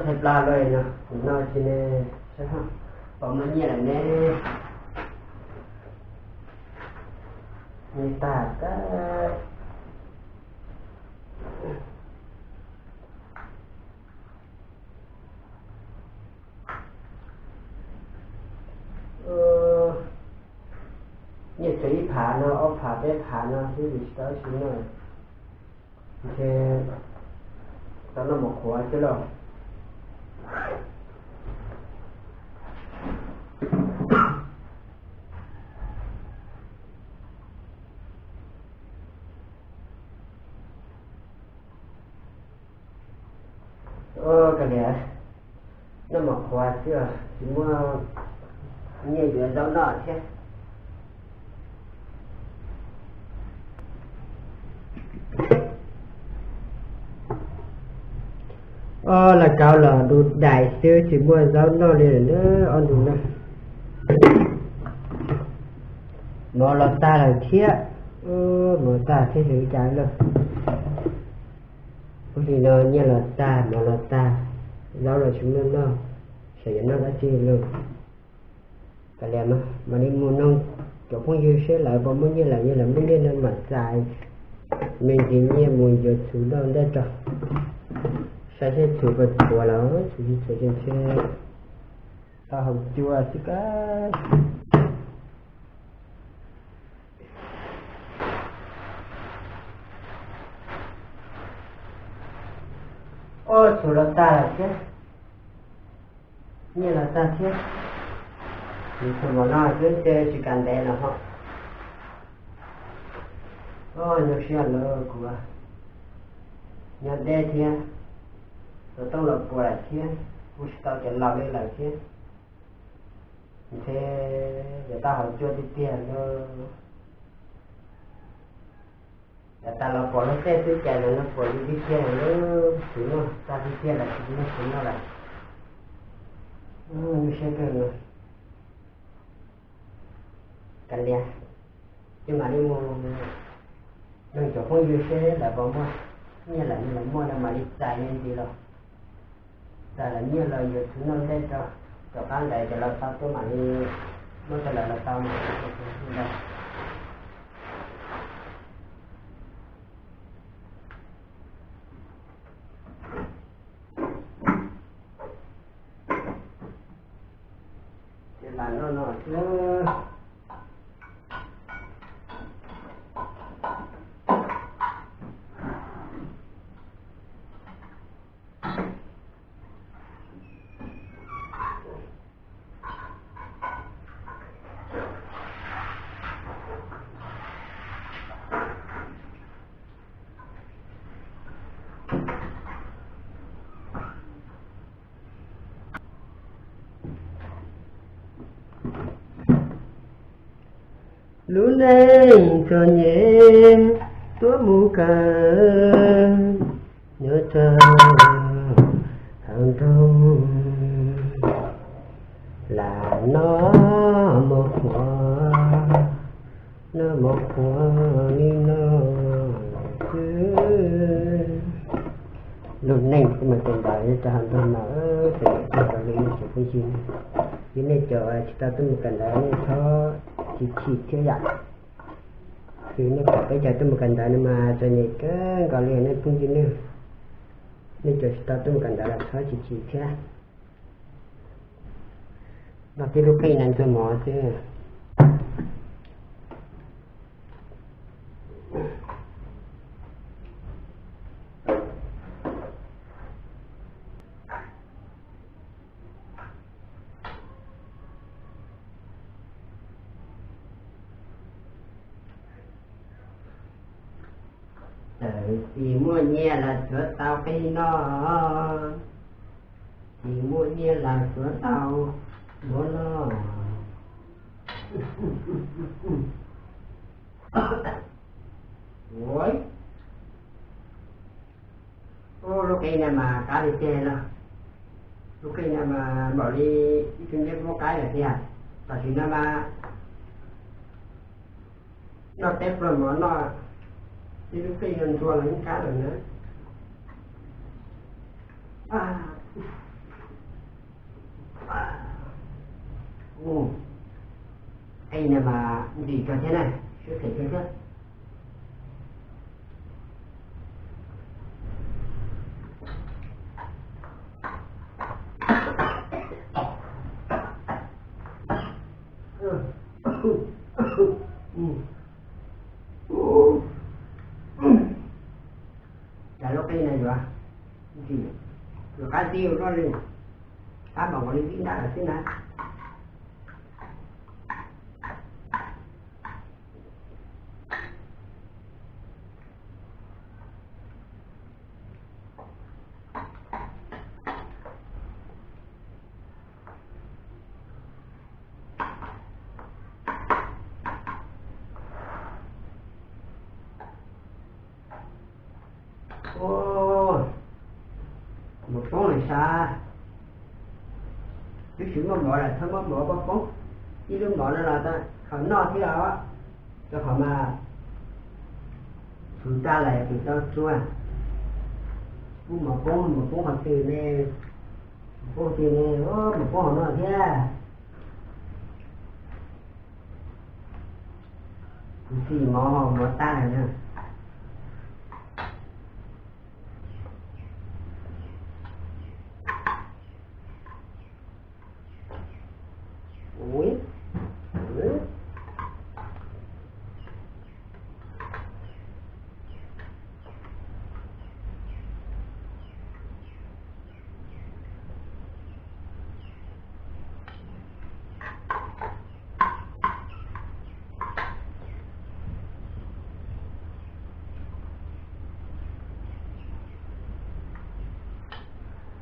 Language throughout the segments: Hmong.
Thaij plab lawm no, no tsis ne, saib pom muaj nyiaj lawm ne. Nyiaj tag kawg. Nyiaj tsuas ib phav no, ob phav peb phav no xwb, tsis tau tsis no. Ntshe tau noj mov qhuav xwb lauj. Ua, kav liam, noj mov qhuav xwb os, tsis muaj nyiaj yuav zaub noj thiab. Ua, los kauv los du dais xwb, tsis muaj zaub noj li lawm na, ob ntus no. Mov los tag lawm thiab. Mov tag thiab, yog ua cas lawm? Ua li no, nyiaj los tag, mov los tag, zaub los tsis muaj noj, xyov yuav noj dab tsi lawm. Kav liam, mam li mus noog cov phooj ywg seb lawv puas muaj nyiaj, lawv yog lawv muaj nyiaj no mam txais me ntsis nyiaj mus yuav txhuv noj ntej tso, saib seb txhuv puas tshuav los txhuv tsis tshuav ces ntshe tau haus cua xwb kawg. Ua, txhuv los tag lawm thiab, nyiaj los tag thiab. Nws txhuv mov no xwb ces tsis kam ntev los ho. Ua, nyuaj siab lawm, kuv nyob deb thiab, xov tooj los puas lawm thiab, kuv tsis tau cov laus li lawm thiab. Ntshe yuav tau haus cua tiag tiag no. Yav tas los pom luag tej twb cais los no pom li tiag tiag lawm, tsis muaj tag tiag tiag lawm, tsis muaj tsis muaj lawm. Nyuaj siab kawg no. Kav liam, ces mam li mus noog cov phooj ywg seb lawv puas muaj nyiaj, lawv nyiaj lawv muaj no mam li txais me ntsis los. Txais lawv nyiaj los yuav txhuv noj ntej tso, tom qab ntawd cov laus tau tuaj mam li muab rau lawv los tau mas li ntawd. Ces lam noj no xwb. Lub neej txom nyem tuaj mus kawm, nyob rau hauv nroog, lam noj mov qhuav, noj mov qhuav li no xwb. Lub neej tuaj mus kawm ntawv nyob rau hauv nroog no, txom nyem kawg nkaus li nej cov phooj ywg. Yog nej cov tsis tau tuaj mus kawm ntawv nej txhob chim chim thiab yom. Ces nej pom peb cov tuaj mus kawm ntawv no mas txom nyem kawg nkaus li nej phooj ywg ne. Nej cov tsis tau tuaj mus kawm ntawv los txhob chim chim thiab. Noj tib lub qij no ntxuag mov xwb. Txawm tsis muaj nyiaj los tsuav tau qij noj, tsis muaj nyiaj los tsuav tau mov noj. Ua, lub qij no mas qab li tiag los, lub qij no mas npaum li ib tug ncej muab qaib lawm tiag. Tam sim no mas noj peb pluag mov noj, ib lub qij no ntxuag los yeej qab lawm na. Ej, no mas ntxim kawg thiab na, siab phem kawg thiab. Cas lub qe no yuav ntxim, yuav qab tib ua luaj li, qab npaum nkaus li tib nrab lawm xwb na. Mus poob lawm sas, twb tsis muaj mov lawm txhob muab mov poob poob, ib lub mov no los tau qhov noj thiab os, rau qhov mas txhuv tag lawm tsis tau tsuag. Pub mov poob, mov poob qhov twg ne? Mov poob twg ne? Mov poob hauv no thiab. Kuv tsis mov, mov tag lawm na. Ui,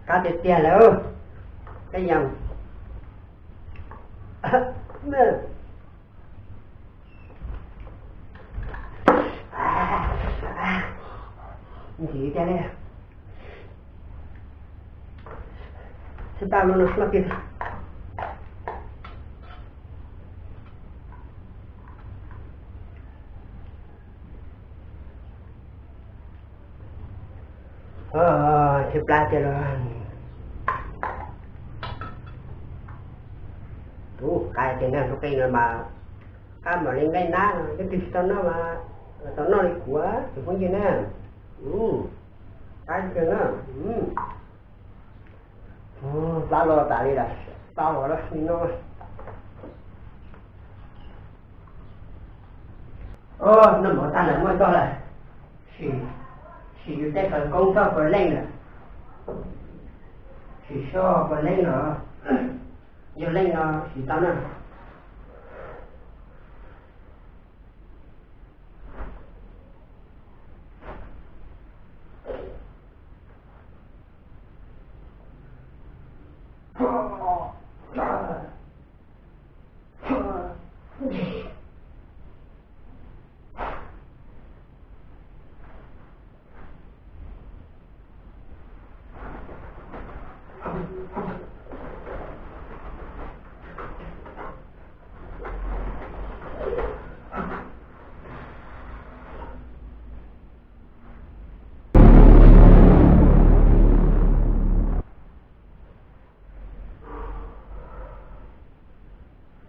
qab tiag tiag lawm, peb yog ntxim tiag li. Tsis tau lub no loj tiag. Tsis plab tiag los. Ub, qab tiag na, lub qe no mas qab npaum li nqaij nab no, leej twg tsis tau noj mas tau noj li kuv tus phooj ywg na. Qab tiag na. Plab los tas li lawm, tau los li no. Noj mov tag lawm muaj tog lawm. Sim, sim yus tej khawv koob txog puas leej lawm. Sim seb puas leej lawm. Yog leej no sim tau na.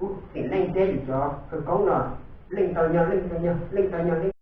Ub, tseem leej thiab yus cov khawv koob no, leej tau nyog, leej tau nyog, leej tau nyog, leej